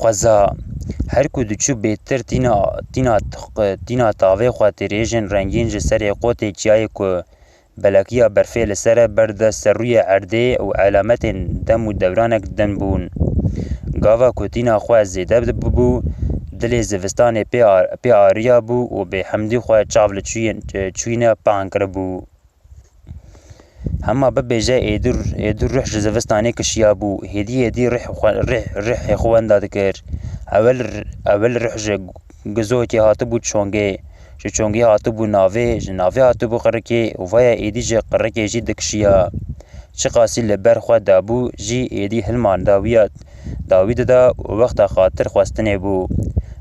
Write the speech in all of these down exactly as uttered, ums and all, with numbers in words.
xweza. Her ku diçû bêtir tîna, tîna, tîna tavê xwe têrêjên rengîn ji serê qotê çiyayê ku belakiya berfê li ser e berde ser rûyê erdê û elametên dem û dewranek din bûn. Gava ku tîna xwe zêde bibû, dilê zivistanê pê ar-, pê ariya bû û bêhemdî xwe çav li çûyên, çûyîne pan kiribû. Hema bibêje êdî, êdî ruh ji zivistanê kişiyabû, hêdî hêdî rih xwe, rih, rihê xwe wenda dikir. Ewil, ewil ruh ji gizokê hatibû çongê, ji çongê hatibû navê, ji navê hatibû qirikê û vaya êdî ji qirikê jî dikişiya. Çiqasî li ber xwe dabû jî êdî hilma dawiya, dawî dida û wexta xatir xwestinê bû.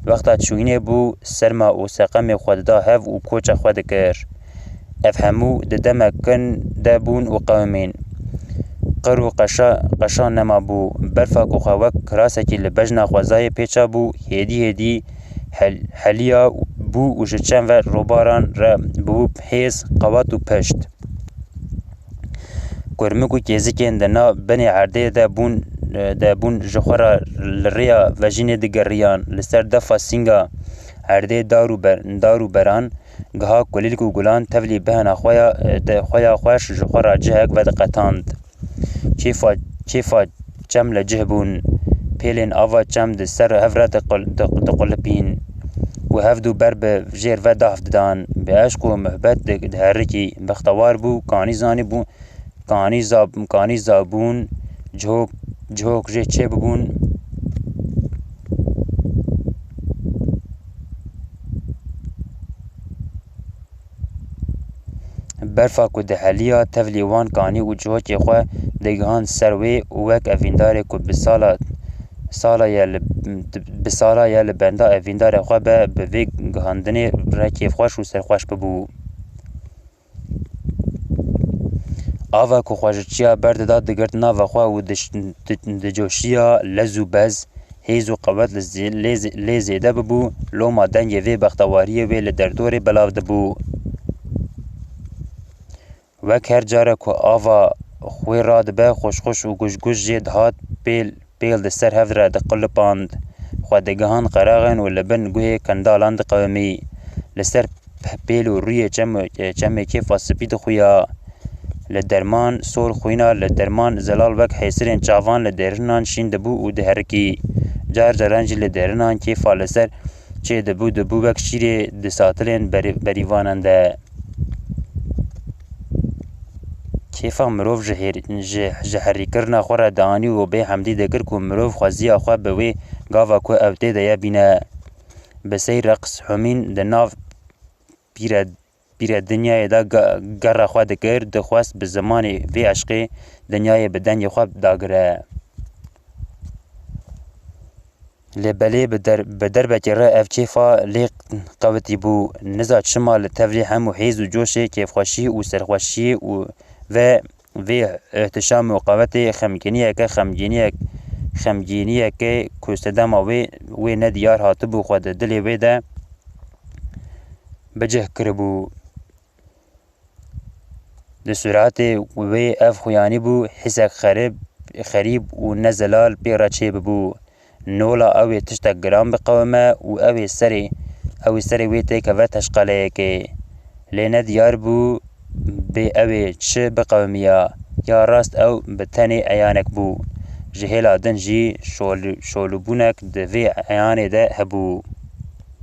Wexta çûyînê bû, serma û seqemê xwe dida hev û koça xwe dikir. Ev hemû di demek kin de bûn û qewimîn. Qir û qeşa, qeşa nemabû. Berfa ku xwe wek kirasekî li bejna xwezayê pêça bû, hêdî hêdî hel-, heliya bû û ji çend ve robaran re bû hêz, qewat û pişt. Kurmik û kêzikên di nav binê erdê de bûn, de bûn ji xwe re li rêya vejînê digeriyan. Li ser defa sînga erdê dar û ber-, dar û beran giha kulîlk û gulan tevlî bihna xwe ya, de xwe ya xweş ji xwe re cihek vediqetand. Kêfa, kêfa çem li cih bûn. Pêlên ava çem di ser hev re diqul-, diq-, diqulipîn û hevdû ber bi jêr ve dav didan. Bi eşq û muhbet di-, diherikî. Bextewar bû, kanî zanîbû, kanî zab-, kanî zabûn, cihok, cihok jê çêbibûn. Berfa ku diheliya tevlî wan kanî û cihokê xwe digihand ser wê û wek evîndarê ku bi sala, sala ye li, bi sala ye li benda evîndarê xwe be, bi vê gihandinê re kêfxweş û serxweş bibû. Ava ku xwe ji çiya berdida digirt nava xwe û diş-, di-, dicoşiya lez û bez, hêz û qewet li zê-, lê zê-, lê zêde bibû, loma dengê vê bextewariyê wê li derdorê belav dibû. Wek her care ku ava xwê radibe, xweş xweş û guj guj jê dihat pêl. Pêl di ser hev re diqilipand, xwe digihand qeraxên û li bin guhê kendalan diqewimî. Li ser p-, pêl û rûyê çem-, çemê kêfa spî dixuya. Li derman sor xwîna, li derman zelal wek hêsirên çavan li dêrinan şîn dibû û diherikî. Car caran jî li dêrinan kêfa li ser çê dibû, dibû wek şîrê di satilên berî-, berîvanan de. Kêfa mirov ji hêr-, ji, ji herîkirina xwe re dianî û bê hemdî dikir ku mirov xweziya xwe bi wê gava ku ew tê de ye bîne. Bi sey reqs Humîn di nav pîre, pîre dinyayê de ge-, gerra xwe dikir, dixwest bi zimanê vê eşqê dinyayê bi dengê xwe dagire. Lê belê bi der-, bi derbekê re ev kêfa lê qewitî bû. Niza çima li tevlî hemû hêz û coşê, kêfxweşî û serxweşiyê û ve vê ihtişam û qewetê xemgîniyeke, xemgîniyek-, xemgîniyeke ku sedema wê, wê nediyar hatibû xwe di dilê wê de bi cih kiribû. Di suratê wê ev xuyanî bû, hîsek xerib, xerîb û nezelal pê re çêbibû. Nola ew ê tiştek giran biqewime û ew ê serê, ew ê serê wê têkeve teşqeleyekê. Lê nediyar bû bê ew ê çi biqewimiya. Ya rast ew bi tenê eyanek bû. Ji hêla din jî şol-, şolibûnek di vê eyanê de hebû.